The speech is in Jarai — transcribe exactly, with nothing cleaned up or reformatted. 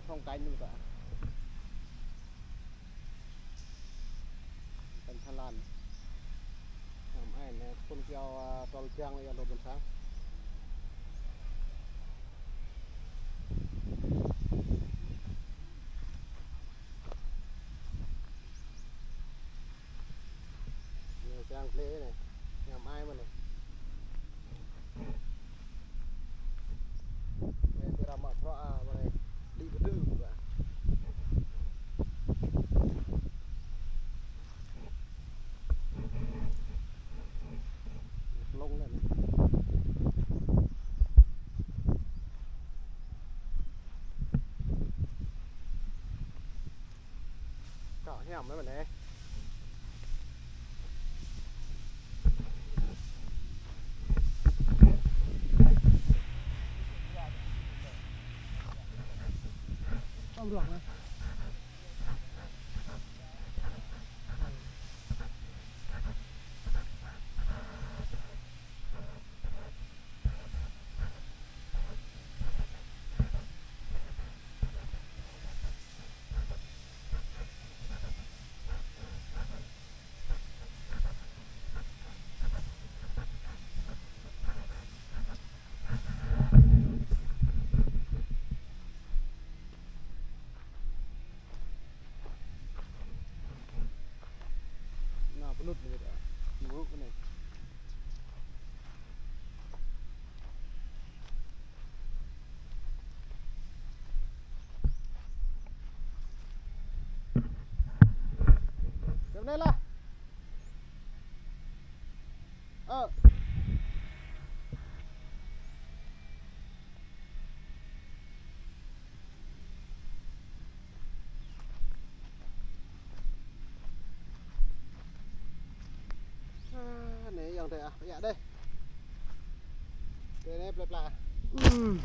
Phong cảnh luôn cả. Cảnh Thái Lan. Năm ai nè, phun kiao, à, trò lục giang, yang trò buôn sáng. Nè, sang plei nè, ngăm ai mơ̆n nè. Nè, tơra mă prŏ a, mă nè, đĭ pơdư ba. Plông lĕ nè. Kâo hiam lĕ mơ̆n nè. Tôm ruang hă? Nă, pơnŭt mơ̆n dah. Mŭk mơ̆n nè. Kơp nê lah. Ơ. A, nê, yang tê a, ya deh. Tê nê plơi pla. Ưm.